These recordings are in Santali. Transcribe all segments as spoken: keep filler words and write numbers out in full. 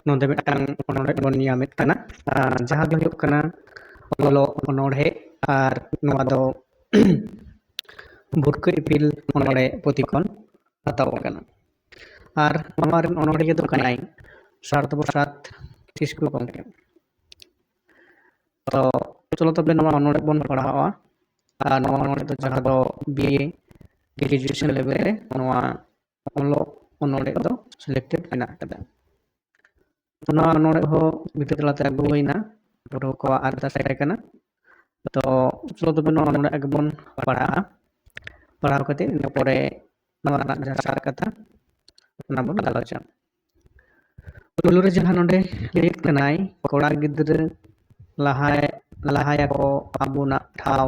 ᱱᱚᱰᱮ ᱢᱤᱫᱴᱟᱝ ᱚᱱᱚᱬᱦᱮ ᱵᱚᱱ ᱧᱟᱢᱮᱫ ᱠᱟᱱᱟ, ᱟᱨ ᱡᱟᱦᱟᱸ ᱫᱚ ᱦᱩᱭᱩᱜ ᱠᱟᱱᱟ ᱚᱞᱚᱜ ᱚᱱᱚᱬᱦᱮ, ᱟᱨ ᱱᱚᱣᱟ ᱫᱚ ᱵᱷᱩᱨᱠᱟᱹ ᱤᱯᱤᱞ ᱚᱱᱚᱬᱦᱮ ᱯᱩᱛᱷᱤ ᱠᱷᱚᱱ ᱦᱟᱛᱟᱣ ᱟᱠᱟᱱᱟ᱾ ᱟᱨ ᱱᱚᱣᱟ ᱨᱮᱱ ᱚᱱᱚᱬᱦᱤᱭᱟᱹ ᱫᱚ ᱠᱟᱱᱟᱭ ᱥᱟᱨᱚᱫᱟ ᱯᱨᱚᱥᱟᱫᱽ ᱠᱤᱥᱠᱩ ᱜᱚᱢᱠᱮ᱾ ᱛᱚ ᱪᱚᱞᱚ ᱛᱚᱵᱮ ᱱᱚᱣᱟ ᱚᱱᱚᱬᱦᱮ ᱵᱚᱱ ᱯᱟᱲᱦᱟᱣᱟ᱾ ᱟᱨ ᱱᱚᱣᱟ ᱚᱱᱚᱬᱦᱮ ᱫᱚ ᱡᱟᱦᱟᱸ ᱫᱚ ᱵᱤ ᱮ graduation level ᱨᱮ ᱱᱚᱣᱟ ᱚᱞᱚᱜ ᱚᱱᱚᱬᱦᱮ ᱫᱚ selected ᱢᱮᱱᱟᱜ ᱟᱠᱟᱫᱟ᱾ ᱛᱚ ᱱᱚᱣᱟ ᱚᱱᱚᱬᱦᱮ ᱦᱚᱸ ᱵᱷᱤᱛᱟᱹᱨ ᱛᱟᱞᱟᱛᱮ ᱟᱹᱜᱩ ᱦᱩᱭᱱᱟ, ᱯᱟᱹᱴᱷᱩᱣᱟᱹ ᱠᱚᱣᱟᱜ ᱟᱨᱫᱟᱥ ᱛᱟᱦᱮᱸ ᱠᱟᱱᱟ᱾ ᱛᱚ ᱪᱚᱞᱚ ᱛᱚᱵᱮ ᱱᱚᱣᱟ ᱚᱱᱚᱬᱦᱮ ᱜᱮᱵᱚᱱ ᱯᱟᱲᱦᱟᱜᱼᱟ᱾ ᱯᱟᱲᱦᱟᱣ ᱠᱟᱛᱮ ᱤᱱᱟᱹ ᱯᱚᱨᱮ ᱱᱚᱣᱟ ᱨᱮᱱᱟᱜ ᱡᱟᱦᱟᱸ ᱥᱟᱨ ᱠᱟᱛᱷᱟ, ᱚᱱᱟ ᱵᱚᱱ ᱜᱟᱞᱚᱪᱟ᱾ ᱯᱳᱭᱞᱳ ᱨᱮ ᱡᱟᱦᱟᱸ ᱱᱚᱰᱮ ᱞᱟᱹᱭᱮᱫ ᱠᱟᱱᱟᱭ, ᱠᱚᱲᱟ ᱜᱤᱫᱽᱨᱟᱹ ᱞᱟᱦᱟᱭ-, ᱞᱟᱦᱟᱭᱟᱠᱚ ᱟᱵᱚᱱᱟᱜ ᱴᱷᱟᱶ,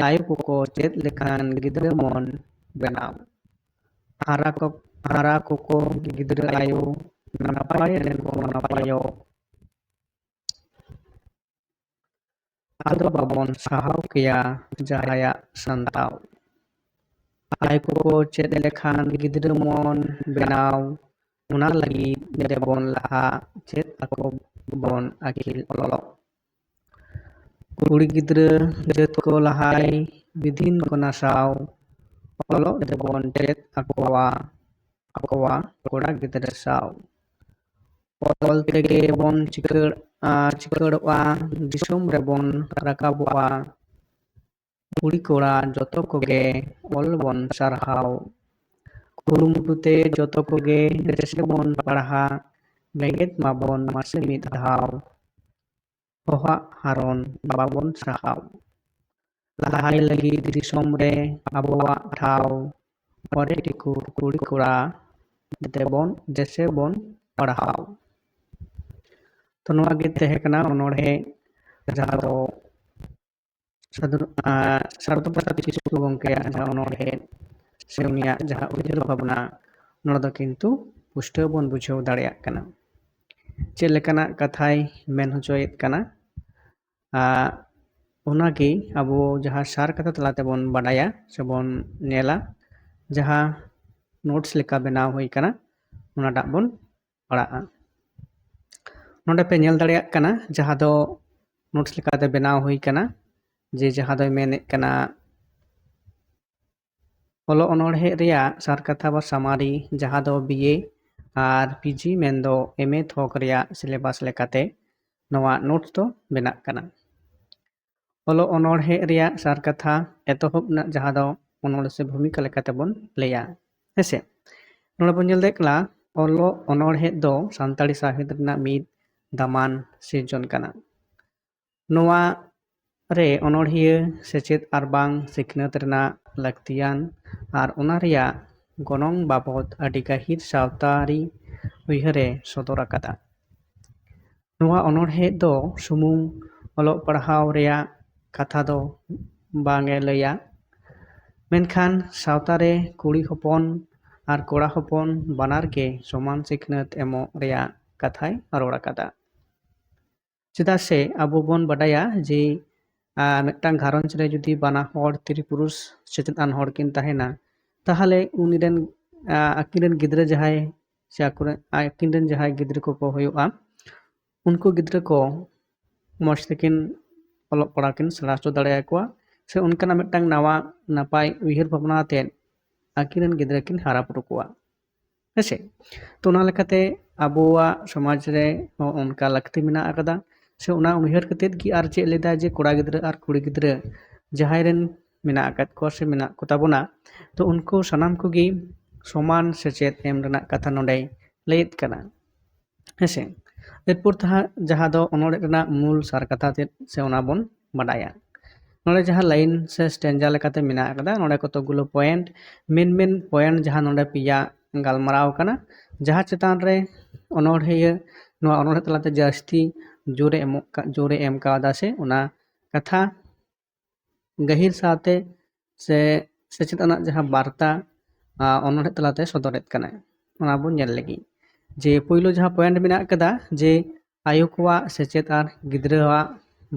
ᱟᱭᱳ ᱠᱚᱠᱚ ᱪᱮᱫ ᱞᱮᱠᱷᱟᱱ ᱜᱤᱫᱽᱨᱟᱹ ᱢᱚᱱ ᱵᱮᱱᱟᱣ᱾ ᱦᱟᱨᱟ ᱠᱚ-, ᱦᱟᱨᱟ ᱠᱚᱠᱚ ᱜᱤᱫᱽᱨᱟᱹ ᱟᱭᱳ, ᱱᱟᱯᱟᱭ ᱨᱮᱱ ᱠᱚ ᱱᱟᱯᱟᱭᱚᱜ᱾ ᱟᱫᱚ ᱵᱟᱵᱚᱱ ᱥᱟᱦᱟᱣ ᱠᱮᱭᱟ ᱡᱟᱦᱟᱸᱭᱟᱜ ᱥᱟᱱᱛᱟᱣ᱾ ᱟᱭ ᱠᱚᱠᱚ ᱪᱮᱫ ᱞᱮᱠᱷᱟᱱ ᱜᱤᱫᱽᱨᱟᱹ ᱢᱚᱱ ᱵᱮᱱᱟᱣ, ᱚᱱᱟ ᱞᱟᱹᱜᱤᱫ ᱫᱮᱵᱚᱱ ᱞᱟᱦᱟ ᱪᱮᱫ ᱟᱠᱚ ᱵᱚᱱ ᱟᱹᱠᱤᱞ ᱚᱞᱚᱜ᱾ ᱠᱩᱲᱤ ᱜᱤᱫᱽᱨᱟᱹ ᱡᱟᱹᱛ ᱠᱚ ᱞᱟᱦᱟᱭ ᱵᱤᱫᱷᱤᱱ ᱠᱚ ᱱᱟᱥᱟᱣ, ᱚᱞᱚᱜ ᱫᱮᱵᱚᱱ ᱪᱮᱫ ᱟᱠᱚᱣᱟ, ᱟᱠᱚᱣᱟ ᱠᱚᱲᱟ ᱜᱤᱫᱽᱨᱟᱹ ᱥᱟᱶ᱾ ᱚᱞ ᱛᱮᱜᱮ ᱵᱚᱱ ᱪᱤᱠᱟᱹᱲ-, ᱟ, ᱪᱤᱠᱟᱹᱲᱚᱜᱼᱟ, ᱫᱤᱥᱚᱢ ᱨᱮᱵᱚᱱ ᱨᱟᱠᱟᱵᱚᱜᱼᱟ᱾ ᱠᱩᱲᱤ ᱠᱚᱲᱟ ᱡᱚᱛᱚ ᱠᱚᱜᱮ ᱚᱞ ᱵᱚᱱ ᱥᱟᱨᱦᱟᱣ᱾ ᱠᱩᱨᱩᱢᱩᱴᱩ ᱛᱮ ᱡᱚᱛᱚ ᱠᱚᱜᱮ ᱡᱮᱥᱮ ᱵᱚᱱ ᱯᱟᱲᱦᱟᱜ, ᱵᱮᱸᱜᱮᱫ ᱢᱟᱵᱚᱱ ᱢᱟᱥᱮ ᱢᱤᱫ ᱫᱷᱟᱣ᱾ ᱦᱚᱦᱟᱜ ᱦᱟᱨᱚᱱ ᱵᱟᱵᱚᱱ ᱥᱟᱦᱟᱣ᱾ ᱞᱟᱦᱟᱭ ᱞᱟᱹᱜᱤᱫ ᱫᱤᱥᱚᱢ ᱨᱮ ᱟᱵᱚᱣᱟᱜ ᱴᱷᱟᱶ, ᱚᱨᱮ ᱴᱤᱠᱩ ᱠᱩᱲᱤ ᱠᱚᱲᱟ, ᱫᱮᱵᱚᱱ ᱡᱮᱥᱮ ᱵᱚᱱ ᱯᱟᱲᱦᱟᱣ᱾ ᱛᱚ ᱱᱚᱣᱟ ᱜᱮ ᱛᱟᱦᱮᱸ ᱠᱟᱱᱟ ᱚᱱᱚᱬᱦᱮ, ᱡᱟᱦᱟᱸ ᱫᱚ ᱥᱟᱫᱷᱩ, ᱟᱸ, ᱥᱟᱨᱚᱫᱟ ᱯᱨᱚᱥᱟᱫᱽ ᱠᱤᱥᱠᱩ ᱜᱚᱢᱠᱮᱭᱟᱜ ᱡᱟᱦᱟᱸ ᱚᱱᱚᱬᱦᱮ ᱥᱮ ᱩᱱᱤᱭᱟᱜ ᱡᱟᱦᱟᱸ ᱩᱭᱦᱟᱹᱨ ᱵᱷᱟᱵᱽᱱᱟ, ᱱᱚᱰᱮ ᱫᱚ ᱠᱤᱱᱛᱩ ᱯᱩᱥᱴᱟᱹᱣ ᱵᱚᱱ ᱵᱩᱡᱷᱟᱹᱣ ᱫᱟᱲᱮᱭᱟᱜ ᱠᱟᱱᱟ ᱪᱮᱫ ᱞᱮᱠᱟᱱᱟᱜ ᱠᱟᱛᱷᱟᱭ ᱢᱮᱱ ᱦᱚᱪᱚᱭᱮᱫ ᱠᱟᱱᱟ᱾ ᱟᱨ ᱚᱱᱟᱜᱮ ᱟᱵᱚ ᱡᱟᱦᱟᱸ ᱥᱟᱨ ᱠᱟᱛᱷᱟ ᱛᱟᱞᱟ ᱛᱮᱵᱚᱱ ᱵᱟᱰᱟᱭᱟ ᱥᱮᱵᱚᱱ ᱧᱮᱞᱟ, ᱡᱟᱦᱟᱸ notes ᱞᱮᱠᱟ ᱵᱮᱱᱟᱣ ᱦᱩᱭ ᱠᱟᱱᱟ, ᱚᱱᱟᱴᱟᱜ ᱵᱚᱱ ᱯᱟᱲᱦᱟᱜᱼᱟ᱾ ᱱᱚᱰᱮ ᱯᱮ ᱧᱮᱞ ᱫᱟᱲᱮᱭᱟᱜ ᱠᱟᱱᱟ, ᱡᱟᱦᱟᱸ ᱫᱚ ᱱᱳᱴᱥ ᱞᱮᱠᱟᱛᱮ ᱵᱮᱱᱟᱣ ᱦᱩᱭ ᱠᱟᱱᱟ, ᱡᱮ ᱡᱟᱦᱟᱸ ᱫᱚᱭ ᱢᱮᱱᱮᱫ ᱠᱟᱱᱟ, ᱚᱞᱚᱜ ᱚᱱᱚᱬᱦᱮ ᱨᱮᱭᱟᱜ ᱥᱟᱨ ᱠᱟᱛᱷᱟ ᱵᱟ ᱥᱟᱢᱟᱨᱤ, ᱡᱟᱦᱟᱸ ᱫᱚ ᱵᱤ ᱮ ᱟᱨ ᱯᱤ ᱡᱤ ᱢᱮᱱᱫᱚ ᱮᱢ ᱮ ᱛᱷᱚᱠ ᱨᱮᱭᱟᱜ ᱥᱤᱞᱮᱵᱟᱥ ᱞᱮᱠᱟᱛᱮ ᱱᱚᱣᱟ ᱱᱳᱴᱥ ᱫᱚ ᱵᱮᱱᱟᱜ ᱠᱟᱱᱟ᱾ ᱚᱞᱚᱜ ᱚᱱᱚᱬᱦᱮ ᱨᱮᱭᱟᱜ ᱥᱟᱨ ᱠᱟᱛᱷᱟ ᱮᱛᱚᱦᱚᱵ ᱨᱮᱱᱟᱜ, ᱡᱟᱦᱟᱸ ᱫᱚ ᱚᱱᱚᱬᱦᱮ ᱥᱮ ᱵᱷᱩᱢᱤᱠᱟ ᱞᱮᱠᱟᱛᱮ ᱵᱚᱱ ᱞᱟᱹᱭᱟ, ᱦᱮᱸᱥᱮ? ᱱᱚᱰᱮ ᱵᱚᱱ ᱧᱮᱞ ᱫᱟᱲᱮᱭᱟᱜ ᱠᱟᱱᱟ, ᱚᱞᱚᱜ ᱚᱱᱚᱬᱦᱮ ᱫᱚ ᱥᱟᱱᱛᱟᱲᱤ ᱥᱟᱶᱦᱮᱫ ᱨᱮᱱᱟᱜ ᱢᱤᱫ ᱫᱟᱢᱟᱱ ᱥᱤᱨᱡᱚᱱ ᱠᱟᱱᱟ᱾ ᱱᱚᱣᱟ ᱨᱮ ᱚᱱᱚᱬᱦᱤᱭᱟᱹ ᱥᱮᱪᱮᱫ ᱟᱨ ᱵᱟᱝ ᱥᱤᱠᱷᱱᱟᱹᱛ ᱨᱮᱱᱟᱜ ᱞᱟᱹᱠᱛᱤᱭᱟᱱ ᱟᱨ ᱚᱱᱟ ᱨᱮᱭᱟᱜ ᱜᱚᱱᱚᱝ ᱵᱟᱵᱚᱫ ᱟᱹᱰᱤ ᱜᱟᱹᱦᱤᱨ ᱥᱟᱶᱛᱟᱨᱤ ᱩᱭᱦᱟᱹᱨ ᱮ ᱥᱚᱫᱚᱨ ᱟᱠᱟᱫᱟ᱾ ᱱᱚᱣᱟ ᱚᱱᱚᱬᱦᱮ ᱫᱚ ᱥᱩᱢᱩᱝ ᱚᱞᱚᱜ ᱯᱟᱲᱦᱟᱣ ᱨᱮᱭᱟᱜ ᱠᱟᱛᱷᱟ ᱫᱚ ᱵᱟᱝ ᱮ ᱞᱟᱹᱭᱟ, ᱢᱮᱱᱠᱷᱟᱱ ᱥᱟᱶᱛᱟ ᱨᱮ ᱠᱩᱲᱤ ᱦᱚᱯᱚᱱ ᱟᱨ ᱠᱚᱲᱟ ᱦᱚᱯᱚᱱ ᱵᱟᱱᱟᱨ ᱜᱮ ᱥᱚᱢᱟᱱ ᱥᱤᱠᱷᱱᱟᱹᱛ ᱮᱢᱚᱜ ᱨᱮᱭᱟᱜ ᱠᱟᱛᱷᱟᱭ ᱨᱚᱲ ᱟᱠᱟᱫᱟ᱾ ᱪᱮᱫᱟᱜ ᱥᱮ ᱟᱵᱚ ᱵᱚᱱ ᱵᱟᱰᱟᱭᱟ ᱡᱮ, ᱟᱨ ᱢᱤᱫᱴᱟᱝ ᱜᱷᱟᱨᱚᱸᱡᱽ ᱨᱮ ᱡᱩᱫᱤ ᱵᱟᱱᱟ ᱦᱚᱲ ᱛᱤᱨᱤ ᱯᱩᱨᱩᱥ ᱥᱮᱪᱮᱫ ᱟᱱ ᱦᱚᱲ ᱠᱤᱱ ᱛᱟᱦᱮᱱᱟ, ᱛᱟᱦᱚᱞᱮ ᱩᱱᱤ ᱨᱮᱱ, ᱟᱨ ᱟᱹᱠᱤᱱ ᱨᱮᱱ ᱜᱤᱫᱽᱨᱟᱹ ᱡᱟᱦᱟᱸᱭ ᱥᱮ ᱟᱠᱚ ᱨᱮᱱ, ᱟᱹᱠᱤᱱ ᱨᱮᱱ ᱡᱟᱦᱟᱸᱭ ᱜᱤᱫᱽᱨᱟᱹ ᱠᱚᱠᱚ ᱦᱩᱭᱩᱜᱼᱟ, ᱩᱱᱠᱩ ᱜᱤᱫᱽᱨᱟᱹ ᱠᱚ ᱢᱚᱡᱽ ᱛᱮᱠᱤᱱ ᱚᱞᱚᱜ ᱯᱟᱲᱦᱟᱣ ᱠᱤᱱ ᱥᱮᱬᱟ ᱦᱚᱪᱚ ᱫᱟᱲᱮᱭᱟᱠᱚᱣᱟ, ᱥᱮ ᱚᱱᱠᱟᱱᱟᱜ ᱢᱤᱫᱴᱟᱝ ᱱᱟᱣᱟ ᱱᱟᱯᱟᱭ ᱩᱭᱦᱟᱹᱨ ᱵᱷᱟᱵᱽᱱᱟ ᱟᱛᱮᱫ ᱟᱹᱠᱤᱱ ᱨᱮᱱ ᱜᱤᱫᱽᱨᱟᱹ ᱠᱤᱱ ᱦᱟᱨᱟ ᱵᱩᱨᱩ ᱠᱚᱣᱟ᱾ ᱦᱮᱸᱥᱮ? ᱛᱚ, ᱚᱱᱟ ᱞᱮᱠᱟᱛᱮ ᱟᱵᱚᱣᱟᱜ ᱥᱚᱢᱟᱡᱽ ᱨᱮ ᱦᱚᱸ ᱚᱱᱠᱟ ᱞᱟᱹᱠᱛᱤ ᱢᱮᱱᱟᱜ ᱟᱠᱟᱫᱟ, ᱥᱮ ᱚᱱᱟ ᱩᱭᱦᱟᱹᱨ ᱠᱟᱛᱮᱫ ᱜᱮ ᱟᱨ ᱪᱮᱫ ᱞᱮᱫᱟ ᱡᱮ ᱠᱚᱲᱟ ᱜᱤᱫᱽᱨᱟᱹ ᱟᱨ ᱠᱩᱲᱤ ᱜᱤᱫᱽᱨᱟᱹ ᱡᱟᱦᱟᱸᱭ ᱨᱮᱱ ᱢᱮᱱᱟᱜ ᱟᱠᱟᱫ ᱠᱚᱣᱟ ᱥᱮ ᱢᱮᱱᱟᱜ ᱠᱚ ᱛᱟᱵᱚᱱᱟ, ᱛᱚ, ᱩᱱᱠᱩ ᱥᱟᱱᱟᱢ ᱠᱚᱜᱮ ᱥᱚᱢᱟᱱ ᱥᱮᱪᱮᱫ ᱮᱢ ᱨᱮᱱᱟᱜ ᱠᱟᱛᱷᱟ ᱱᱚᱰᱮᱭ ᱞᱟᱹᱭᱮᱫ ᱠᱟᱱᱟ᱾ ᱦᱮᱸᱥᱮ? ᱮᱨᱯᱚᱨ ᱛᱟᱦᱟᱸ ᱡᱟᱦᱟᱸ ᱫᱚ ᱚᱱᱚᱲᱦᱮ ᱨᱮᱱᱟᱜ ᱢᱩᱞ ᱥᱟᱨ ᱠᱟᱛᱷᱟ ᱪᱮᱫ, ᱥᱮ ᱚᱱᱟ ᱵᱚᱱ ᱵᱟᱰᱟᱭᱟ᱾ ᱱᱚᱰᱮ ᱡᱟᱦᱟᱸ ᱞᱟᱭᱤᱱ ᱥᱮ ᱥᱴᱮᱱᱡᱟ ᱞᱮᱠᱟᱛᱮ ᱢᱮᱱᱟᱜ ᱟᱠᱟᱫᱟ, ᱱᱚᱰᱮ ᱠᱚᱛᱚᱠ ᱜᱩᱞᱳ ᱯᱚᱭᱮᱱᱴ, ᱢᱮᱱ ᱢᱮᱱ ᱯᱚᱭᱮᱱᱴ ᱡᱟᱦᱟᱸ ᱱᱚᱰᱮ ᱯᱮᱭᱟ ᱜᱟᱞᱢᱟᱨᱟᱣ ᱠᱟᱱᱟ, ᱡᱟᱦᱟᱸ ᱪᱮᱛᱟᱱ ᱨᱮ ᱚᱱᱚᱲᱦᱤᱭᱟᱹ ᱱᱚᱣᱟ ᱚᱱᱚᱲᱦᱮ ᱛᱟᱞᱟᱛᱮ ᱡᱟᱹᱥᱛᱤ ᱡᱳᱨᱮ ᱮᱢᱚᱜ ᱠᱟ-, ᱡᱳᱨᱮ ᱮᱢ ᱠᱟᱣᱫᱟ, ᱥᱮ ᱚᱱᱟ ᱠᱟᱛᱷᱟ ᱜᱟᱹᱦᱤᱨ ᱥᱟᱶᱛᱮ ᱥᱮ ᱥᱮᱪᱮᱫ ᱟᱱᱟᱜ ᱡᱟᱦᱟᱸ ᱵᱟᱨᱛᱟ, ᱟ, ᱚᱱᱚᱲᱦᱮ ᱛᱟᱞᱟᱛᱮ ᱥᱚᱫᱚᱨᱮᱫ ᱠᱟᱱᱟᱭ᱾ ᱚᱱᱟ ᱵᱚᱱ ᱧᱮᱞ ᱞᱟᱹᱜᱤᱫ ᱡᱮ ᱯᱳᱭᱞᱳ ᱡᱟᱦᱟᱸ ᱯᱚᱭᱮᱱᱴ ᱢᱮᱱᱟᱜ ᱟᱠᱟᱫᱟ ᱡᱮ ᱟᱭᱳ ᱠᱚᱣᱟᱜ ᱥᱮᱪᱮᱫ ᱟᱨ ᱜᱤᱫᱽᱨᱟᱹᱣᱟᱜ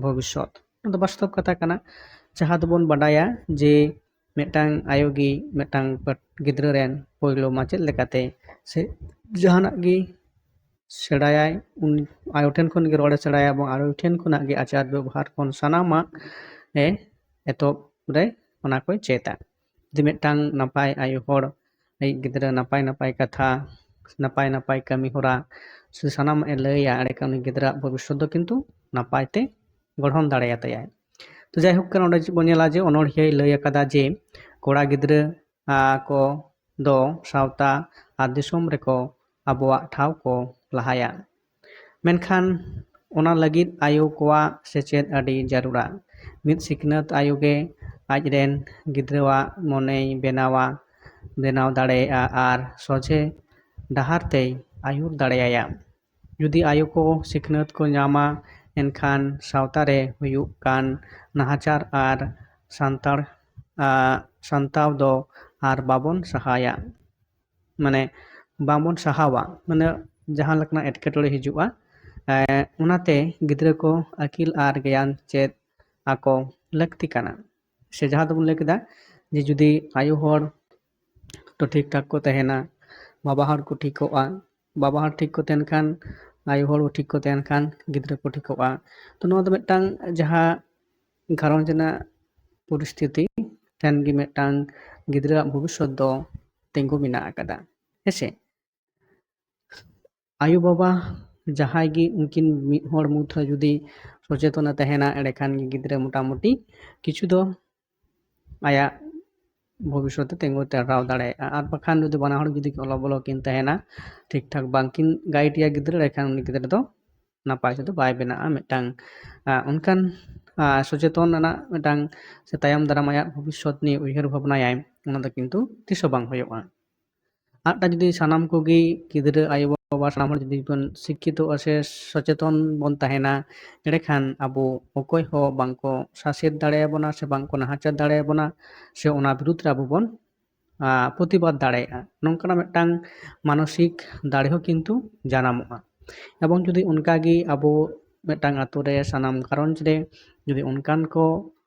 ᱵᱷᱚᱵᱤᱥᱥᱚᱛ, ᱚᱱᱟ ᱫᱚ ᱵᱟᱥᱛᱚᱵ ᱠᱟᱛᱷᱟ ᱠᱟᱱᱟ᱾ ᱡᱟᱦᱟᱸ ᱫᱚᱵᱚᱱ ᱵᱟᱰᱟᱭᱟ ᱡᱮ ᱢᱤᱫᱴᱟᱝ ᱟᱭᱳ ᱜᱮ ᱢᱤᱫᱴᱟᱝ ᱯᱟᱹᱴ-, ᱜᱤᱫᱽᱨᱟᱹ ᱨᱮᱱ ᱯᱳᱭᱞᱳ ᱢᱟᱪᱮᱫ ᱞᱮᱠᱟᱛᱮ ᱥᱮ ᱡᱟᱦᱟᱱᱟᱜ ᱜᱮ ᱥᱮᱬᱟᱭᱟᱭ, ᱩᱱᱤ ᱟᱭᱳ ᱴᱷᱮᱱ ᱠᱷᱚᱱ ᱜᱮ ᱨᱚᱲᱮ ᱥᱮᱬᱟᱭᱟ ᱮᱵᱚᱝ ᱟᱭᱳ ᱴᱷᱮᱱ ᱠᱷᱚᱱᱟᱜ ᱜᱮ ᱟᱪᱟᱨ ᱵᱮᱵᱚᱦᱟᱨ ᱠᱷᱚᱱ ᱥᱟᱱᱟᱢᱟᱜ ᱮ ᱮᱛᱚᱦᱚᱵ ᱨᱮ ᱚᱱᱟ ᱠᱚᱭ ᱪᱮᱫᱟ᱾ ᱡᱩᱫᱤ ᱢᱤᱫᱴᱟᱝ ᱱᱟᱯᱟᱭ ᱟᱭᱳ ᱦᱚᱲ ᱟᱭᱤᱡ ᱜᱤᱫᱽᱨᱟᱹ ᱱᱟᱯᱟᱭ ᱱᱟᱯᱟᱭ ᱠᱟᱛᱷᱟ, ᱱᱟᱯᱟᱭ ᱱᱟᱯᱟᱭ ᱠᱟᱹᱢᱤ ᱦᱚᱨᱟ ᱥᱮ ᱥᱟᱱᱟᱢᱟᱜ ᱮ ᱞᱟᱹᱭᱟ, ᱮᱸᱰᱮᱠᱷᱟᱱ ᱩᱱᱤ ᱜᱤᱫᱽᱨᱟᱹᱣᱟᱜ ᱵᱷᱚᱵᱤᱥᱥᱚᱛ ᱫᱚ ᱠᱤᱱᱛᱩ ᱱᱟᱯᱟᱭ ᱛᱮ ᱜᱚᱲᱦᱚᱱ ᱫᱟᱲᱮᱭᱟᱛᱟᱭᱟᱭ᱾ ᱛᱚ ᱡᱟᱭᱦᱳᱠ, ᱱᱚᱰᱮ ᱪᱮᱫ ᱵᱚᱱ ᱧᱮᱞᱟ ᱡᱮ ᱚᱱᱚᱬᱦᱤᱭᱟᱹᱭ ᱞᱟᱹᱭ ᱟᱠᱟᱫᱟ ᱡᱮ ᱠᱚᱲᱟ ᱜᱤᱫᱽᱨᱟᱹ, ᱟ, ᱠᱚ ᱫᱚ ᱥᱟᱶᱛᱟ ᱟᱨ ᱫᱤᱥᱚᱢ ᱨᱮᱠᱚ ᱟᱵᱚᱣᱟᱜ ᱴᱷᱟᱶ ᱠᱚ ᱞᱟᱦᱟᱭᱟ᱾ ᱢᱮᱱᱠᱷᱟᱱ ᱚᱱᱟ ᱞᱟᱹᱜᱤᱫ ᱟᱭᱳ ᱠᱚᱣᱟᱜ ᱥᱮᱪᱮᱫ ᱟᱹᱰᱤ ᱡᱟᱹᱨᱩᱲᱟ᱾ ᱢᱤᱫ ᱥᱤᱠᱷᱱᱟᱹᱛ ᱟᱭᱳ ᱜᱮ ᱟᱡᱨᱮᱱ ᱜᱤᱫᱽᱨᱟᱹᱣᱟᱜ ᱢᱚᱱᱮᱭ ᱵᱮᱱᱟᱣᱟ, ᱵᱮᱱᱟᱣ ᱫᱟᱲᱮᱭᱟᱜᱼᱟ ᱟᱨ ᱥᱚᱡᱷᱮ ᱰᱟᱦᱟᱨ ᱛᱮᱭ ᱟᱹᱭᱩᱨ ᱫᱟᱲᱮᱭᱟᱭᱟ᱾ ᱡᱩᱫᱤ ᱟᱭᱳ ᱠᱚ ᱥᱤᱠᱷᱱᱟᱹᱛ ᱠᱚ ᱧᱟᱢᱟ, ᱮᱱᱠᱷᱟᱱ ᱥᱟᱶᱛᱟ ᱨᱮ ᱦᱩᱭᱩᱜ ᱠᱟᱱ ᱱᱟᱦᱟᱪᱟᱨ ᱟᱨ ᱥᱟᱱᱛᱟᱲ, ᱟ, ᱥᱟᱱᱛᱟᱣ ᱫᱚ ᱟᱨ ᱵᱟᱵᱚᱱ ᱥᱟᱦᱟᱭᱟ, ᱢᱟᱱᱮ ᱵᱟᱵᱚᱱ ᱥᱟᱦᱟᱣᱟ, ᱢᱟᱱᱮ ᱡᱟᱦᱟᱸ ᱞᱮᱠᱟᱱᱟᱜ ᱮᱴᱠᱮᱴᱚᱬᱮ ᱦᱤᱡᱩᱜᱼᱟ᱾ ᱮ, ᱚᱱᱟᱛᱮ ᱜᱤᱫᱽᱨᱟᱹ ᱠᱚ ᱟᱹᱠᱤᱞ ᱟᱨ ᱜᱮᱭᱟᱱ ᱪᱮᱫ ᱟᱠᱚ ᱞᱟᱹᱠᱛᱤ ᱠᱟᱱᱟ᱾ ᱥᱮ ᱡᱟᱦᱟᱸ ᱫᱚᱵᱚᱱ ᱞᱟᱹᱭ ᱠᱮᱫᱟ ᱡᱮ ᱡᱩᱫᱤ ᱟᱭᱳ ᱦᱚᱲ ᱛᱚ ᱴᱷᱤᱠ ᱴᱷᱟᱠ ᱠᱚ ᱛᱟᱦᱮᱱᱟ, ᱵᱟᱵᱟ ᱦᱚᱲ ᱠᱚ ᱴᱷᱤᱠᱚᱜᱼᱟ, ᱵᱟᱵᱟ ᱦᱚᱲ ᱴᱷᱤᱠ ᱠᱚ ᱛᱟᱦᱮᱱ ᱠᱷᱟᱱ, ᱟᱭᱳ ᱦᱚᱲ ᱴᱷᱤᱠ ᱠᱚ ᱛᱟᱦᱮᱱ ᱠᱷᱟᱱ ᱜᱤᱫᱽᱨᱟᱹ ᱠᱚ ᱴᱷᱤᱠᱚᱜᱼᱟ᱾ ᱛᱚ ᱱᱚᱣᱟ ᱫᱚ ᱢᱤᱫᱴᱟᱝ ᱡᱟᱦᱟᱸ ᱜᱷᱟᱨᱚᱸᱡᱽ ᱨᱮᱱᱟᱜ ᱯᱚᱨᱤᱥᱛᱷᱤᱛᱤ ᱴᱷᱮᱱ ᱜᱮ ᱢᱤᱫᱴᱟᱝ ᱜᱤᱫᱽᱨᱟᱹᱣᱟᱜ ᱵᱷᱚᱵᱤᱥᱥᱚᱛ ᱫᱚ ᱛᱤᱸᱜᱩ ᱢᱮᱱᱟᱜ ᱟᱠᱟᱫᱟ, ᱦᱮᱸᱥᱮ? ᱟᱭᱳᱼᱵᱟᱵᱟ ᱡᱟᱦᱟᱸᱭ ᱜᱮ ᱩᱱᱠᱤᱱ ᱢᱤᱫ ᱦᱚᱲ ᱢᱩᱫᱽᱨᱮ ᱡᱩᱫᱤ ᱥᱚᱪᱮᱛᱚᱱᱮ ᱛᱟᱦᱮᱱᱟ, ᱮᱸᱰᱮᱠᱷᱟᱱ ᱜᱮ ᱜᱤᱫᱽᱨᱟᱹ ᱢᱚᱴᱟᱢᱩᱴᱤ ᱠᱤᱪᱷᱩ ᱫᱚ ᱟᱭᱟᱜ ᱵᱷᱚᱵᱤᱥᱥᱚᱛ ᱮ ᱛᱤᱸᱜᱩ ᱴᱟᱨᱦᱟᱣ ᱫᱟᱲᱮᱭᱟᱜᱼᱟ᱾ ᱟᱨ ᱵᱟᱠᱷᱟᱱ ᱡᱩᱫᱤ ᱵᱟᱱᱟ ᱦᱚᱲ ᱡᱩᱫᱤ ᱚᱞᱚ ᱵᱚᱞᱚ ᱠᱤᱱ ᱛᱟᱦᱮᱱᱟ, ᱴᱷᱤᱠ ᱴᱷᱟᱠ ᱵᱟᱝᱠᱤᱱ ᱜᱟᱭᱤᱰ ᱮᱭᱟ ᱜᱤᱫᱽᱨᱟᱹ, ᱮᱸᱰᱮᱠᱷᱟᱱ ᱩᱱᱤ ᱜᱤᱫᱽᱨᱟᱹ ᱫᱚ ᱱᱟᱯᱟᱭ ᱛᱮᱫᱚ ᱵᱟᱭ ᱵᱮᱱᱟᱜᱼᱟ᱾ ᱢᱤᱫᱴᱟᱝ, ᱟ, ᱚᱱᱠᱟᱱ, ᱟ, ᱥᱚᱪᱮᱛᱚᱱ ᱨᱮᱱᱟᱜ ᱢᱤᱫᱴᱟᱝ ᱥᱮ ᱛᱟᱭᱚᱢ ᱫᱟᱨᱟᱢ ᱟᱭᱟᱜ ᱵᱷᱚᱵᱤᱥᱥᱚᱛ ᱱᱤᱭᱮ ᱩᱭᱦᱟᱹᱨ ᱵᱷᱟᱵᱽᱱᱟᱭᱟᱭ, ᱚᱱᱟ ᱫᱚ ᱠᱤᱱᱛᱩ ᱛᱤᱥ ᱦᱚᱸ ᱵᱟᱝ ᱦᱩᱭᱩᱜᱼᱟ᱾ ᱟᱨ ᱡᱩᱫᱤ ᱥᱟᱱᱟᱢ ᱠᱚᱜᱮ ᱜᱤᱫᱽᱨᱟᱹ, ᱟᱭᱳᱼᱵᱟᱵᱟ, ᱥᱟᱱᱟᱢ ᱦᱚᱲ ᱡᱩᱫᱤ ᱵᱚᱱ ᱥᱤᱠᱠᱷᱤᱛᱚᱜᱼᱟ ᱥᱮ ᱥᱚᱪᱮᱛᱚᱱ ᱵᱚᱱ ᱛᱟᱦᱮᱱᱟ, ᱮᱸᱰᱮᱠᱷᱟᱱ ᱟᱵᱚ ᱚᱠᱚᱭ ᱦᱚᱸ ᱵᱟᱝᱠᱚ ᱥᱟᱥᱮᱛ ᱫᱟᱲᱮᱭᱟᱵᱚᱱᱟ ᱥᱮ ᱵᱟᱝᱠᱚ ᱱᱟᱦᱟᱪᱟᱨ ᱫᱟᱲᱮᱭᱟᱵᱚᱱᱟ, ᱥᱮ ᱚᱱᱟ ᱵᱤᱨᱩᱫᱽ ᱨᱮ ᱟᱵᱚ ᱵᱚᱱ, ᱟ, ᱯᱨᱚᱛᱤᱵᱟᱫ ᱫᱟᱲᱮᱭᱟᱜᱼᱟ᱾ ᱱᱚᱝᱠᱟᱱᱟᱜ ᱢᱤᱫᱴᱟᱝ ᱢᱟᱱᱚᱥᱤᱠ ᱫᱟᱲᱮ ᱦᱚᱸ ᱠᱤᱱᱛᱩ ᱡᱟᱱᱟᱢᱚᱜᱼᱟ᱾ ᱮᱵᱚᱝ ᱡᱩᱫᱤ ᱚᱱᱠᱟᱜᱮ ᱟᱵᱚ ᱢᱤᱫᱴᱟᱝ ᱟᱛᱳ ᱨᱮ, ᱥᱟᱱᱟᱢ ᱜᱷᱟᱨᱚᱸᱡᱽ ᱨᱮ ᱡᱩᱫᱤ ᱚᱱᱠᱟᱱ ᱠᱚ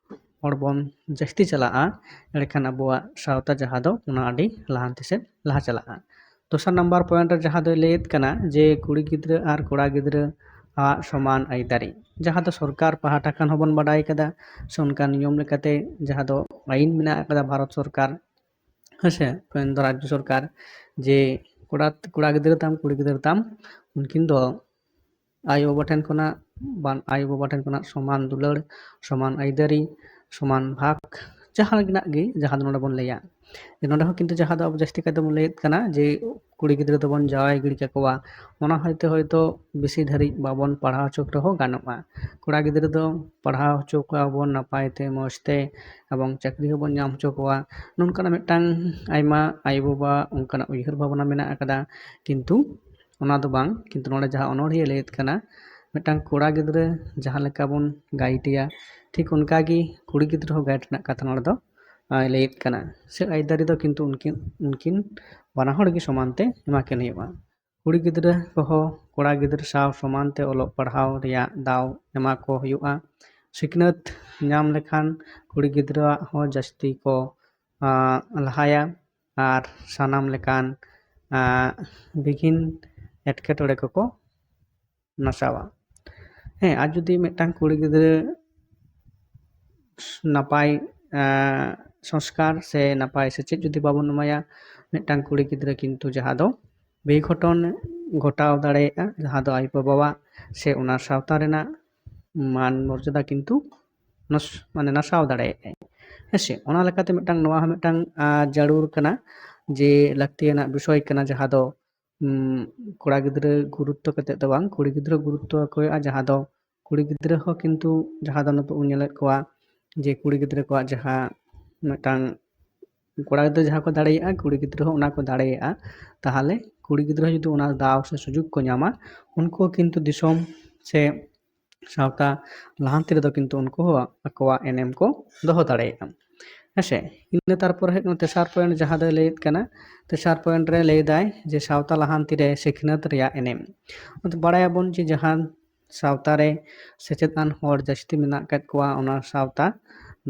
ᱦᱚᱲ ᱵᱚᱱ ᱡᱟᱹᱥᱛᱤ ᱪᱟᱞᱟᱜᱼᱟ, ᱮᱸᱰᱮᱠᱷᱟᱱ ᱟᱵᱚᱣᱟᱜ ᱥᱟᱶᱛᱟ ᱡᱟᱦᱟᱸ ᱫᱚ, ᱚᱱᱟ ᱟᱹᱰᱤ ᱞᱟᱦᱟᱱᱛᱤ ᱥᱮᱫ ᱞᱟᱦᱟ ᱪᱟᱞᱟᱜᱼᱟ᱾ ᱫᱚᱥᱟᱨ ᱱᱟᱢᱵᱟᱨ ᱯᱚᱭᱮᱱᱴ ᱨᱮ ᱡᱟᱦᱟᱸ ᱫᱚᱭ ᱞᱟᱹᱭᱮᱫ ᱠᱟᱱᱟ ᱡᱮ ᱠᱩᱲᱤ ᱜᱤᱫᱽᱨᱟᱹ ᱟᱨ ᱠᱚᱲᱟ ᱜᱤᱫᱽᱨᱟᱹ ᱟᱜ ᱥᱚᱢᱟᱱ ᱟᱹᱭᱫᱟᱹᱨᱤ, ᱡᱟᱦᱟᱸ ᱫᱚ ᱥᱚᱨᱠᱟᱨ ᱯᱟᱦᱴᱟ ᱠᱷᱚᱱ ᱦᱚᱸᱵᱚᱱ ᱵᱟᱰᱟᱭ ᱠᱟᱫᱟ, ᱥᱮ ᱚᱱᱠᱟᱱ ᱱᱤᱭᱚᱢ ᱞᱮᱠᱟᱛᱮ ᱡᱟᱦᱟᱸ ᱫᱚ ᱟᱹᱭᱤᱱ ᱢᱮᱱᱟᱜ ᱟᱠᱟᱫᱟ ᱵᱷᱟᱨᱚᱛ ᱥᱚᱨᱠᱟᱨ, ᱦᱮᱸᱥᱮ, ᱢᱮᱱᱫᱚ ᱨᱟᱡᱽᱡᱚ ᱥᱚᱨᱠᱟᱨ, ᱡᱮ ᱠᱚᱲᱟ, ᱠᱚᱲᱟ ᱜᱤᱫᱽᱨᱟᱹ ᱛᱟᱢ, ᱠᱩᱲᱤ ᱜᱤᱫᱽᱨᱟᱹ ᱛᱟᱢ, ᱩᱱᱠᱤᱱ ᱫᱚ ᱟᱭᱳᱼᱵᱟᱵᱟ ᱴᱷᱮᱱ ᱠᱷᱚᱱᱟᱜ ᱵᱟᱝ, ᱟᱭᱳᱼᱵᱟᱵᱟ ᱴᱷᱮᱱ ᱠᱷᱚᱱᱟᱜ ᱥᱚᱢᱟᱱ ᱫᱩᱞᱟᱹᱲ, ᱥᱚᱢᱟᱱ ᱟᱹᱭᱫᱟᱹᱨᱤ, ᱥᱚᱢᱟᱱ ᱵᱷᱟᱜᱽ, ᱡᱟᱦᱟᱸ ᱨᱮᱱᱟᱜ ᱜᱮ, ᱡᱟᱦᱟᱸ ᱫᱚ ᱱᱚᱰᱮ ᱵᱚᱱ ᱞᱟᱹᱭᱟ, ᱡᱮ ᱱᱚᱰᱮ ᱦᱚᱸ ᱠᱤᱱᱛᱩ ᱡᱟᱦᱟᱸ ᱫᱚ ᱟᱵᱚ ᱡᱟᱹᱥᱛᱤ ᱠᱟᱭ ᱛᱮᱵᱚᱱ ᱞᱟᱹᱭᱮᱫ ᱠᱟᱱᱟ ᱡᱮ ᱠᱩᱲᱤ ᱜᱤᱫᱽᱨᱟᱹ ᱫᱚᱵᱚᱱ ᱡᱟᱶᱟᱭ ᱜᱤᱰᱤ ᱠᱟᱠᱚᱣᱟ, ᱚᱱᱟ ᱦᱚᱭᱛᱳ, ᱦᱚᱭᱛᱳ ᱵᱮᱥᱤ ᱫᱷᱟᱹᱨᱤᱡ ᱵᱟᱵᱚᱱ ᱯᱟᱲᱦᱟᱣ ᱦᱚᱪᱚ ᱨᱮᱦᱚᱸ ᱜᱟᱱᱚᱜᱼᱟ᱾ ᱠᱚᱲᱟ ᱜᱤᱫᱽᱨᱟᱹ ᱫᱚ ᱯᱟᱲᱦᱟᱣ ᱦᱚᱪᱚ ᱠᱚᱣᱟ ᱵᱚᱱ ᱱᱟᱯᱟᱭ ᱛᱮ, ᱢᱚᱡᱽ ᱛᱮ, ᱮᱵᱚᱝ ᱪᱟᱹᱠᱨᱤ ᱦᱚᱸᱵᱚᱱ ᱧᱟᱢ ᱦᱚᱪᱚ ᱠᱚᱣᱟ᱾ ᱱᱚᱝᱠᱟᱱᱟᱜ ᱢᱤᱫᱴᱟᱝ ᱟᱭᱢᱟ ᱟᱭᱳᱼᱵᱟᱵᱟ ᱚᱱᱠᱟᱱᱟᱜ ᱩᱭᱦᱟᱹᱨ ᱵᱷᱟᱵᱽᱱᱟ ᱢᱮᱱᱟᱜ ᱟᱠᱟᱫᱟ, ᱠᱤᱱᱛᱩ ᱚᱱᱟ ᱫᱚ ᱵᱟᱝ, ᱠᱤᱱᱛᱩ ᱱᱚᱰᱮ ᱡᱟᱦᱟᱸ ᱚᱱᱚᱬᱦᱤᱭᱟᱹ ᱞᱟᱹᱭᱮᱫ ᱠᱟᱱᱟ, ᱢᱤᱫᱴᱟᱝ ᱠᱚᱲᱟ ᱜᱤᱫᱽᱨᱟᱹ ᱡᱟᱦᱟᱸ ᱞᱮᱠᱟ ᱵᱚᱱ ᱜᱟᱭᱤᱰ ᱮᱭᱟ, ᱴᱷᱤᱠ ᱚᱱᱠᱟ ᱜᱮ ᱠᱩᱲᱤ ᱜᱤᱫᱽᱨᱟᱹ ᱦᱚᱸ ᱜᱟᱭᱤᱰ ᱨᱮᱱᱟᱜ ᱠᱟᱛᱷᱟ ᱱᱚᱰᱮ ᱫᱚ, ᱟᱭ ᱞᱟᱹᱭᱮᱫ ᱠᱟᱱᱟ᱾ ᱥᱮ ᱟᱹᱭᱫᱟᱹᱨᱤ ᱫᱚ ᱠᱤᱱᱛᱩ ᱩᱱᱠᱤᱱ, ᱩᱱᱠᱤᱱ ᱵᱟᱱᱟ ᱦᱚᱲ ᱜᱮ ᱥᱚᱢᱟᱱ ᱛᱮ ᱮᱢᱟ ᱠᱤᱱ ᱦᱩᱭᱩᱜᱼᱟ᱾ ᱠᱩᱲᱤ ᱜᱤᱫᱽᱨᱟᱹ ᱠᱚᱦᱚᱸ ᱠᱚᱲᱟ ᱜᱤᱫᱽᱨᱟᱹ ᱥᱟᱶ ᱥᱚᱢᱟᱱ ᱛᱮ ᱚᱞᱚᱜ ᱯᱟᱲᱦᱟᱣ ᱨᱮᱭᱟᱜ ᱫᱟᱣ ᱮᱢᱟ ᱠᱚ ᱦᱩᱭᱩᱜᱼᱟ᱾ ᱥᱤᱠᱷᱱᱟᱹᱛ ᱧᱟᱢ ᱞᱮᱠᱷᱟᱱ ᱠᱩᱲᱤ ᱜᱤᱫᱽᱨᱟᱹᱣᱟᱜ ᱦᱚᱸ ᱡᱟᱹᱥᱛᱤ ᱠᱚ, ᱟᱸ, ᱞᱟᱦᱟᱭᱟ ᱟᱨ ᱥᱟᱱᱟᱢ ᱞᱮᱠᱟᱱ, ᱟᱸ, ᱵᱤᱜᱷᱤᱱ ᱮᱴᱠᱮᱴᱚᱬᱮ ᱠᱚᱠᱚ ᱱᱟᱥᱟᱣᱟ᱾ ᱦᱮᱸ, ᱟᱨ ᱡᱩᱫᱤ ᱢᱤᱫᱴᱟᱝ ᱠᱩᱲᱤ ᱜᱤᱫᱽᱨᱟᱹ ᱱᱟᱯᱟᱭ, ᱟᱸ, ᱥᱚᱝᱥᱠᱟᱨ ᱥᱮ ᱱᱟᱯᱟᱭ ᱥᱮᱪᱮᱫ ᱡᱩᱫᱤ ᱵᱟᱵᱚᱱ ᱮᱢᱟᱭᱟ, ᱢᱤᱫᱴᱟᱝ ᱠᱩᱲᱤ ᱜᱤᱫᱽᱨᱟᱹ ᱠᱤᱱᱛᱩ ᱡᱟᱦᱟᱸ ᱫᱚ ᱵᱮᱜᱷᱚᱴᱚᱱ ᱜᱷᱚᱴᱟᱣ ᱫᱟᱲᱮᱭᱟᱜᱼᱟ, ᱡᱟᱦᱟᱸ ᱫᱚ ᱟᱭᱳ ᱵᱟᱵᱟᱣᱟᱜ ᱥᱮ ᱚᱱᱟ ᱥᱟᱶᱛᱟ ᱨᱮᱱᱟᱜ ᱢᱟᱱ ᱢᱚᱨᱡᱟᱫᱟ ᱠᱤᱱᱛᱩ ᱱᱚᱥ-, ᱢᱟᱱᱮ ᱱᱟᱥᱟᱣ ᱫᱟᱲᱮᱭᱟᱜᱼᱟᱭ᱾ ᱦᱮᱸᱥᱮ, ᱚᱱᱟ ᱞᱮᱠᱟᱛᱮ ᱢᱤᱫᱴᱟᱝ, ᱱᱚᱣᱟ ᱦᱚᱸ ᱢᱤᱫᱴᱟᱝ, ᱟᱸ, ᱡᱟᱹᱨᱩᱲ ᱠᱟᱱᱟ, ᱡᱮ ᱞᱟᱹᱠᱛᱤᱭᱟᱱᱟᱜ ᱵᱤᱥᱚᱭ ᱠᱟᱱᱟ, ᱡᱟᱦᱟᱸ ᱫᱚ, ᱩᱢ, ᱠᱚᱲᱟ ᱜᱤᱫᱽᱨᱟᱹ ᱜᱩᱨᱩᱛᱛᱚ ᱠᱟᱛᱮ ᱫᱚ ᱵᱟᱝ, ᱠᱩᱲᱤ ᱜᱤᱫᱽᱨᱟᱹ ᱜᱩᱨᱩᱛᱛᱚ ᱠᱚ ᱦᱩᱭᱩᱜᱼᱟ, ᱡᱟᱦᱟᱸ ᱫᱚ ᱠᱩᱲᱤ ᱜᱤᱫᱽᱨᱟᱹ ᱦᱚᱸ ᱠᱤᱱᱛᱩ ᱡᱟᱦᱟᱸ ᱫᱚ ᱱᱤᱛᱚᱜ ᱵᱚᱱ ᱧᱮᱞᱮᱫ ᱠᱚᱣᱟ ᱡᱮ ᱠᱩᱲᱤ ᱜᱤᱫᱽᱨᱟᱹ ᱠᱚᱣᱟᱜ ᱡᱟᱦᱟᱸ ᱢᱤᱫᱴᱟᱝ, ᱠᱚᱲᱟ ᱜᱤᱫᱽᱨᱟᱹ ᱡᱟᱦᱟᱸ ᱠᱚ ᱫᱟᱲᱮᱭᱟᱜᱼᱟ, ᱠᱩᱲᱤ ᱜᱤᱫᱽᱨᱟᱹ ᱦᱚᱸ ᱚᱱᱟ ᱠᱚ ᱫᱟᱲᱮᱭᱟᱜᱼᱟ, ᱛᱟᱦᱚᱞᱮ ᱠᱩᱲᱤ ᱜᱤᱫᱽᱨᱟᱹ ᱡᱩᱫᱤ ᱚᱱᱟ ᱫᱟᱣ ᱥᱮ ᱥᱩᱡᱳᱜᱽ ᱠᱚ ᱧᱟᱢᱟ, ᱩᱱᱠᱩ ᱦᱚᱸ ᱠᱤᱱᱛᱩ ᱫᱤᱥᱚᱢ ᱥᱮ ᱥᱟᱶᱛᱟ ᱞᱟᱦᱟᱱᱛᱤ ᱨᱮᱫᱚ ᱠᱤᱱᱛᱩ ᱩᱱᱠᱩ ᱦᱚᱸ ᱟᱠᱚᱣᱟᱜ ᱮᱱᱮᱢ ᱠᱚ ᱫᱚᱦᱚ ᱫᱟᱲᱮᱭᱟᱜᱼᱟ᱾ ᱦᱮᱸᱥᱮ, ᱤᱱᱟᱹ ᱛᱟᱨᱯᱚᱨ ᱦᱮᱡ ᱮᱱᱟ ᱛᱮᱥᱟᱨ ᱯᱚᱭᱮᱱᱴ, ᱡᱟᱦᱟᱸ ᱫᱚᱭ ᱞᱟᱹᱭᱮᱫ ᱠᱟᱱᱟ, ᱛᱮᱥᱟᱨ ᱯᱚᱭᱮᱱᱴ ᱨᱮ ᱞᱟᱹᱭ ᱫᱟᱭ ᱡᱮ ᱥᱟᱶᱛᱟ ᱞᱟᱦᱟᱱᱛᱤ ᱨᱮ ᱥᱤᱠᱷᱱᱟᱹᱛ ᱨᱮᱭᱟᱜ ᱮᱱᱮᱢ᱾ ᱟᱫᱚ ᱵᱟᱲᱟᱭᱟᱵᱚᱱ ᱡᱮ ᱡᱟᱦᱟᱸ ᱥᱟᱶᱛᱟ ᱨᱮ ᱥᱮᱪᱮᱫ ᱟᱱ ᱦᱚᱲ ᱡᱟᱹᱥᱛᱤ ᱢᱮᱱᱟᱜ ᱟᱠᱟᱫ ᱠᱚᱣᱟ, ᱚᱱᱟ ᱥᱟᱶᱛᱟ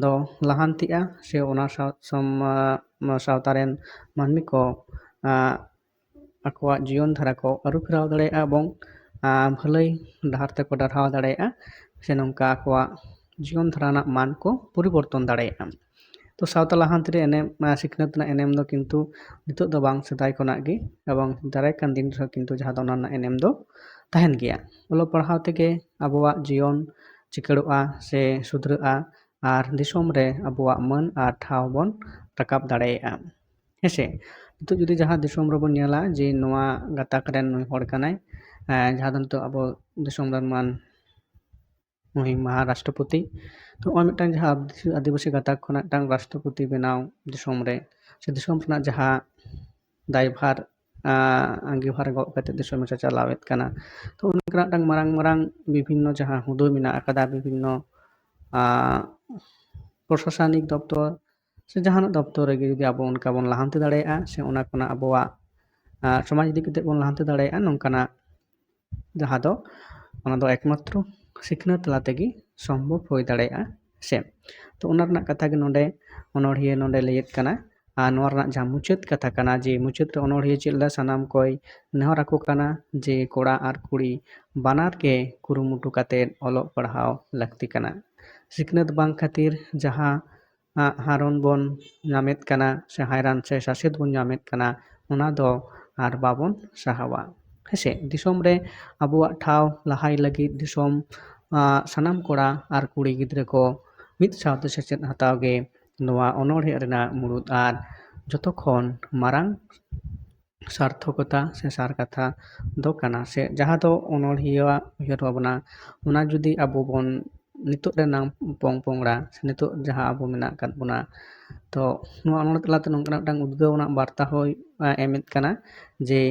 ᱫᱚ ᱞᱟᱦᱟᱱᱛᱤᱜᱼᱟ, ᱥᱮ ᱚᱱᱟ ᱥᱟᱶ-, ᱥᱚᱢ-, ᱟᱸ, ᱥᱟᱶᱛᱟ ᱨᱮᱱ ᱢᱟᱹᱱᱢᱤ ᱠᱚ, ᱟᱸ, ᱟᱠᱚᱣᱟᱜ ᱡᱤᱭᱚᱱ ᱫᱷᱟᱨᱟ ᱠᱚ ᱟᱹᱨᱩ ᱯᱷᱮᱨᱟᱣ ᱫᱟᱲᱮᱭᱟᱜᱼᱟ ᱮᱵᱚᱝ ᱟᱨ ᱵᱷᱟᱹᱞᱟᱹᱭ ᱰᱟᱦᱟᱨ ᱛᱮᱠᱚ ᱰᱟᱨᱦᱟᱣ ᱫᱟᱲᱮᱭᱟᱜᱼᱟ, ᱥᱮ ᱱᱚᱝᱠᱟ ᱟᱠᱚᱣᱟᱜ ᱡᱤᱭᱚᱱ ᱫᱷᱟᱨᱟ ᱨᱮᱱᱟᱜ ᱢᱟᱱ ᱠᱚ ᱯᱚᱨᱤᱵᱚᱨᱛᱚᱱ ᱫᱟᱲᱮᱭᱟᱜᱼᱟ᱾ ᱛᱚ ᱥᱟᱶᱛᱟ ᱞᱟᱦᱟᱱᱛᱤ ᱨᱮ ᱮᱱᱮᱢ, ᱥᱤᱠᱷᱱᱟᱹᱛ ᱨᱮᱱᱟᱜ ᱮᱱᱮᱢ ᱫᱚ ᱠᱤᱱᱛᱩ ᱱᱤᱛᱚᱜ ᱫᱚ ᱵᱟᱝ, ᱥᱮᱫᱟᱭ ᱠᱷᱚᱱᱟᱜ ᱜᱮ ᱮᱵᱚᱝ ᱫᱟᱨᱟᱭ ᱠᱟᱱ ᱫᱤᱱ ᱨᱮᱦᱚᱸ ᱠᱤᱱᱛᱩ ᱡᱟᱦᱟᱸ ᱫᱚ ᱚᱱᱟ ᱨᱮᱱᱟᱜ ᱮᱱᱮᱢ ᱫᱚ ᱛᱟᱦᱮᱱ ᱜᱮᱭᱟ᱾ ᱚᱞᱚᱜ ᱯᱟᱲᱦᱟᱣ ᱛᱮᱜᱮ ᱟᱵᱚᱣᱟᱜ ᱡᱤᱭᱚᱱ ᱪᱤᱠᱟᱹᱲᱚᱜᱼᱟ ᱥᱮ ᱥᱩᱫᱷᱨᱟᱹᱜᱼᱟ ᱟᱨ ᱫᱤᱥᱚᱢ ᱨᱮ ᱟᱵᱚᱣᱟᱜ ᱢᱟᱹᱱ ᱟᱨ ᱴᱷᱟᱶ ᱵᱚᱱ ᱨᱟᱠᱟᱵ ᱫᱟᱲᱮᱭᱟᱜᱼᱟ᱾ ᱦᱮᱸᱥᱮ, ᱱᱤᱛᱚᱜ ᱡᱩᱫᱤ ᱡᱟᱦᱟᱸ ᱫᱤᱥᱚᱢ ᱨᱮᱵᱚᱱ ᱧᱮᱞᱟ ᱡᱮ ᱱᱚᱣᱟ ᱜᱟᱛᱟᱠ ᱨᱮᱱ ᱱᱩᱭ ᱦᱚᱲ ᱠᱟᱱᱟᱭ, ᱡᱟᱦᱟᱸ ᱫᱚ ᱱᱤᱛᱚᱜ ᱟᱵᱚ ᱫᱤᱥᱚᱢ ᱨᱮᱱ ᱢᱟᱱ ᱱᱩᱭ ᱢᱟᱦᱟ ᱨᱟᱥᱴᱨᱚᱯᱚᱛᱤ᱾ ᱛᱚ ᱱᱚᱜᱼᱚᱭ ᱢᱤᱫᱴᱟᱝ ᱡᱟᱦᱟᱸ ᱟᱹᱫᱤᱵᱟᱹᱥᱤ ᱜᱟᱛᱟᱠ ᱠᱷᱚᱱᱟᱜ ᱢᱤᱫᱴᱟᱝ ᱨᱟᱥᱴᱨᱚᱯᱚᱛᱤ ᱵᱮᱱᱟᱣ ᱫᱤᱥᱚᱢ ᱨᱮ ᱥᱮ ᱫᱤᱥᱚᱢ ᱨᱮᱱᱟᱜ ᱡᱟᱦᱟᱸ ᱫᱟᱭᱵᱷᱟᱨ ᱟᱸᱜᱤᱵᱷᱟᱨ ᱜᱚᱜ ᱠᱟᱛᱮ ᱫᱤᱥᱚᱢᱮ ᱪᱟᱪᱟᱞᱟᱣᱮᱫ ᱠᱟᱱᱟ᱾ ᱛᱚ ᱚᱱᱠᱟᱱᱟᱜ ᱢᱤᱫᱴᱟᱝ ᱢᱟᱨᱟᱝ ᱢᱟᱨᱟᱝ ᱵᱤᱵᱷᱤᱱᱱᱚ ᱡᱟᱦᱟᱸ ᱦᱩᱫᱟᱹ ᱢᱮᱱᱟᱜ ᱟᱠᱟᱫᱟ, ᱵᱤᱵᱷᱤᱱᱱᱚ ᱯᱨᱚᱥᱟᱥᱚᱱᱤᱠ ᱫᱚᱯᱛᱚᱨ ᱥᱮ ᱡᱟᱦᱟᱱᱟᱜ ᱫᱚᱯᱛᱚᱨ ᱨᱮᱜᱮ ᱡᱩᱫᱤ ᱟᱵᱚ ᱚᱱᱠᱟ ᱵᱚᱱ ᱞᱟᱦᱟᱱᱛᱤ ᱫᱟᱲᱮᱭᱟᱜᱼᱟ ᱥᱮ ᱚᱱᱟ ᱠᱷᱚᱱᱟᱜ ᱟᱵᱚᱣᱟᱜ ᱥᱚᱢᱟᱡᱽ ᱤᱫᱤ ᱠᱟᱛᱮ ᱵᱚᱱ ᱞᱟᱦᱟᱱᱛᱤ ᱫᱟᱲᱮᱭᱟᱜᱼᱟ, ᱱᱚᱝᱠᱟᱱᱟᱜ ᱡᱟᱦᱟᱸ ᱫᱚ ᱚᱱᱟ ᱫᱚ ᱮᱠᱢᱟᱛᱨᱚ ᱥᱤᱠᱷᱱᱟᱹᱛ ᱛᱟᱞᱟ ᱛᱮᱜᱮ ᱥᱚᱢᱵᱷᱚᱵ ᱦᱩᱭ ᱫᱟᱲᱮᱭᱟᱜᱼᱟ ᱥᱮ᱾ ᱛᱚ ᱚᱱᱟ ᱨᱮᱱᱟᱜ ᱠᱟᱛᱷᱟ ᱜᱮ ᱱᱚᱰᱮ ᱚᱱᱚᱬᱦᱤᱭᱟᱹ ᱱᱚᱰᱮ ᱞᱟᱹᱭᱮᱫ ᱠᱟᱱᱟ᱾ ᱟᱨ ᱱᱚᱣᱟ ᱨᱮᱱᱟᱜ ᱡᱟᱦᱟᱸ ᱢᱩᱪᱟᱹᱫ ᱠᱟᱛᱷᱟ ᱠᱟᱱᱟ, ᱡᱮ ᱢᱩᱪᱟᱹᱫ ᱨᱮ ᱚᱱᱚᱬᱦᱤᱭᱟᱹ ᱪᱮᱫ ᱞᱮᱠᱟ ᱥᱟᱱᱟᱢ ᱠᱚᱭ ᱱᱮᱦᱚᱨ ᱟᱠᱚ ᱠᱟᱱᱟ ᱡᱮ ᱠᱚᱲᱟ ᱟᱨ ᱠᱩᱲᱤ ᱵᱟᱱᱟᱨ ᱜᱮ ᱠᱩᱨᱩᱢᱩᱴᱩ ᱠᱟᱛᱮ ᱚᱞᱚᱜ ᱯᱟᱲᱦᱟᱣ ᱞᱟᱹᱠᱛᱤ ᱠᱟᱱᱟ᱾ ᱥᱤᱠᱷᱱᱟᱹᱛ ᱵᱟᱝ ᱠᱷᱟᱹᱛᱤᱨ ᱡᱟᱦᱟᱸ ᱦᱟᱨᱚᱱ ᱵᱚᱱ ᱧᱟᱢᱮᱫ ᱠᱟᱱᱟ ᱥᱮ ᱦᱟᱭᱨᱟᱱ ᱥᱮ ᱥᱟᱥᱮᱛ ᱵᱚᱱ ᱧᱟᱢᱮᱫ ᱠᱟᱱᱟ, ᱚᱱᱟ ᱫᱚ ᱟᱨ ᱵᱟᱵᱚᱱ ᱥᱟᱦᱟᱣᱟ᱾ ᱦᱮᱸᱥᱮ, ᱫᱤᱥᱚᱢ ᱨᱮ ᱟᱵᱚᱣᱟᱜ ᱴᱷᱟᱶ ᱞᱟᱦᱟᱭ ᱞᱟᱹᱜᱤᱫ ᱫᱤᱥᱚᱢ ᱥᱟᱱᱟᱢ ᱠᱚᱲᱟ ᱟᱨ ᱠᱩᱲᱤ ᱜᱤᱫᱽᱨᱟᱹ ᱠᱚ ᱢᱤᱫ ᱥᱟᱶᱛᱮ ᱥᱮᱪᱮᱫ ᱦᱟᱛᱟᱣ ᱜᱮ ᱱᱚᱣᱟ ᱚᱱᱚᱬᱦᱮ ᱨᱮᱱᱟᱜ ᱢᱩᱲᱩᱫ ᱟᱨ ᱡᱚᱛᱚ ᱠᱷᱚᱱ ᱢᱟᱨᱟᱝ ᱥᱟᱨᱛᱷᱚᱠᱚᱛᱟ ᱥᱮ ᱥᱟᱨ ᱠᱟᱛᱷᱟ ᱫᱚ ᱠᱟᱱᱟ, ᱥᱮ ᱡᱟᱦᱟᱸ ᱫᱚ ᱚᱱᱚᱬᱦᱤᱭᱟᱹᱣᱟᱜ ᱩᱭᱦᱟᱹᱨ ᱵᱷᱟᱵᱽᱱᱟ, ᱚᱱᱟ ᱡᱩᱫᱤ ᱟᱵᱚ ᱵᱚᱱ ᱱᱤᱛᱚᱜ ᱨᱮᱱᱟᱜ ᱯᱚᱝ ᱯᱚᱝᱲᱟ ᱥᱮ ᱱᱤᱛᱚᱜ ᱡᱟᱦᱟᱸ ᱟᱵᱚ ᱢᱮᱱᱟᱜ ᱟᱠᱟᱫ ᱵᱚᱱᱟ, ᱛᱚ ᱱᱚᱣᱟ ᱚᱱᱚᱬᱦᱮ ᱛᱟᱞᱟᱛᱮ ᱱᱚᱝᱠᱟᱱᱟᱜ ᱢᱤᱫᱴᱟᱝ ᱩᱫᱽᱜᱟᱹᱣ ᱨᱮᱱᱟᱜ ᱵᱟᱨᱛᱟ ᱦᱚᱸᱭ ᱮᱢᱮᱫ ᱠᱟᱱᱟ ᱡᱮ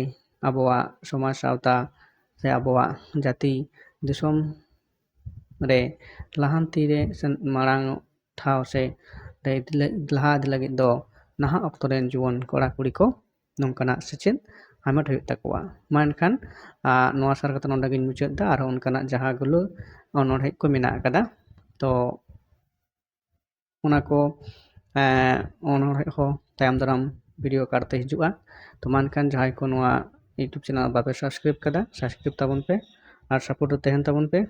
ᱟᱵᱚᱣᱟᱜ ᱥᱚᱢᱟᱡᱽ ᱥᱟᱶᱛᱟ ᱥᱮ ᱟᱵᱚᱣᱟᱜ ᱡᱟᱹᱛᱤ ᱫᱤᱥᱚᱢ ᱨᱮ ᱞᱟᱦᱟᱱᱛᱤ ᱨᱮ ᱥᱮ ᱢᱟᱲᱟᱝ ᱴᱷᱟᱶ ᱥᱮ ᱞᱟᱦᱟ ᱤᱫᱤ ᱞᱟᱹᱜᱤᱫ ᱫᱚ ᱱᱟᱦᱟᱜ ᱚᱠᱛᱚ ᱨᱮᱱ ᱡᱩᱣᱟᱹᱱ ᱠᱚᱲᱟ ᱠᱩᱲᱤ ᱠᱚ ᱱᱚᱝᱠᱟᱱᱟᱜ ᱥᱮᱪᱮᱫ ᱦᱟᱢᱮᱴ ᱦᱩᱭᱩᱜ ᱛᱟᱠᱚᱣᱟ᱾ ᱢᱟ ᱮᱱᱠᱷᱟᱱ ᱱᱚᱣᱟ ᱥᱟᱨ ᱠᱟᱛᱷᱟ ᱱᱚᱰᱮ ᱜᱤᱧ ᱢᱩᱪᱟᱹᱫ ᱮᱫᱟ᱾ ᱟᱨᱦᱚᱸ ᱚᱱᱠᱟᱱᱟᱜ ᱡᱟᱦᱟᱸ ᱜᱩᱞᱟᱹ ᱚᱱᱚᱬᱦᱮ ᱠᱚ ᱢᱮᱱᱟᱜ ᱟᱠᱟᱫᱟ, ᱛᱚ ᱚᱱᱟ ᱠᱚ ᱚᱱᱚᱬᱦᱮ ᱦᱚᱸ ᱛᱟᱭᱚᱢ ᱫᱟᱨᱟᱢ video ᱚᱠᱟᱨᱮ ᱦᱤᱡᱩᱜᱼᱟ᱾ ᱛᱚ ᱢᱟ ᱮᱱᱠᱷᱟᱱ ᱡᱟᱦᱟᱸᱭ ᱠᱚ ᱱᱚᱣᱟ YouTube channel ᱵᱟᱯᱮ subscribe ᱠᱟᱫᱟ, subscribe ᱛᱟᱵᱚᱱ ᱯᱮ ᱟᱨ support ᱨᱮ ᱛᱟᱦᱮᱱ ᱛᱟᱵᱚᱱ ᱯᱮ᱾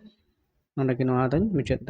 ᱱᱚᱰᱮ ᱜᱮ ᱱᱚᱣᱟ ᱫᱚᱧ ᱢᱩᱪᱟᱹᱫ ᱮᱫᱟ᱾